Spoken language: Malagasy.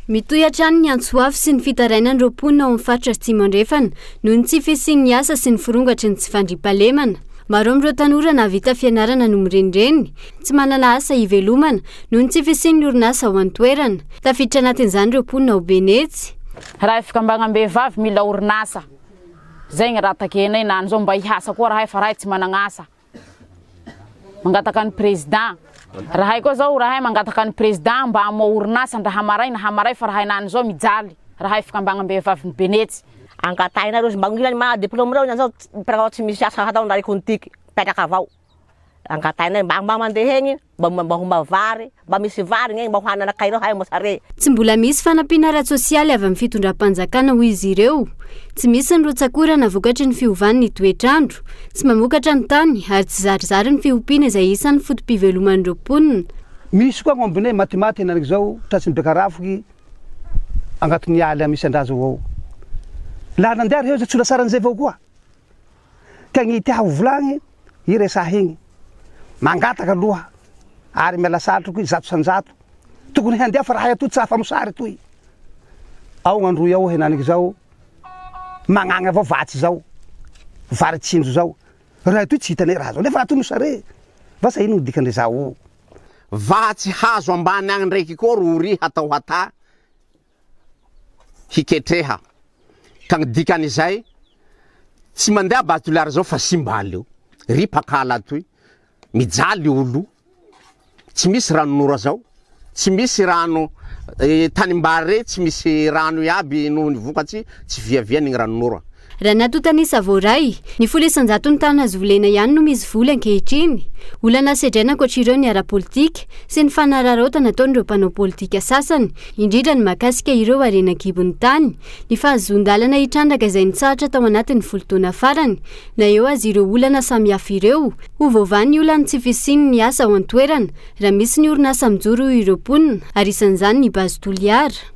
Mitohy hatrany ny antso avo sy ny fitarainan'ireo mponina ao amin'ny faritra Atsimo Andrefana noho ny tsy fisian'ny asa sy ny firongatry ny tsy fandriampahalemana. Maro amin'ireo tanora nahavita fianarana no mirenireny, tsy manana asa hivelomana noho ny tsy fisian'ny orinasa ao an-toerana. Tafiditra anatin'izany ireo mponina ao Benetsy. Raha fikambanam-behivavy mila orinasa, zay ny raha takenay na an'izao mba hiasa koa rahay fa rahay tsy managn'asa. Mangataka ny président. Rahay koa zao rahay mangataka ny président mba hamoha orinasa ndra hamaray na hamaray fa rahay nany zao mijaly rahay fikambagnam-behivavy ny Benetsy. Angatahinareo sy mba ngilany mana diplôme reo zao mipetraka avao tsy misy asa hatao ndra kontiky mipetraka avao angatahinay mba mba mandeha egny mba mba homba vary mba misy vary gnegny mba hohanin'anakay reo hay mosare. Tsy mbola misy fanampiana ara-tsosialy avy amin'ny fitondram-panjakana hoy izy ireo. Tsy misy ny rotsak'orana vokatry ny fiovan'ny toetr'andro. Tsy mamokatra ny tany ary tsy zarizary ny fiompiana izay isan'ny foto-piveloman'ireo mponina. Misy koa agn'ombinay matimaty henanek'izao tratry ny Bekarafoky agnatin'ny ala misy an-drazao ao. Laha nandeha reo zay tsy ho lasaran'izay avao koa. Ka gny tia ho volagny i resaha igny. Mangataka aloha ary miala satroky 100%. Tokony handeha fa raha atoy tsy afa mosary toy. Ao gn'androy ao henaniky zao magnagny avao vatsy zao, vary tsinjo zao. Raha atoy tsy hitanay raha zao nefa raha atoy mosare. Vasa ino gny dikan'izao o? Vatsy hazo ambany agny ndraiky koa ro ry hatao hatà hiketreha ka ny dikan'izay tsy mandeha base Toliara zao fa simba aleo ry mpakala toy mijaly olo tsy misy ranon'ora zao tsy misy rano tanimbary tsy misy rano iaby noho ny vokatsy tsy viavian'igny ranon'ora. Raha ny antontan'isa voaray, ny 10 isan-jaton'ny tany azo volena ihany no misy voly ankehitriny. Olana sedraina ankoatra ireo ny ara-politika sy ny fanararaotana ataon'ireo mpanao politika sasany, indrindra ny mahakasika ireo harena an-kibon'ny tany, ny fahazoan-dalana hitrandraka izay nitsahatra tao anatin'ny 10 taona farany. Na eo aza ireo olana samihafa ireo, ho voavaha ny olan'ny tsy fisian'ny asa ao an-toerana raha misy ny orinasa mijoro hoy ireo mponina, ary isan'izany ny Base Toliara.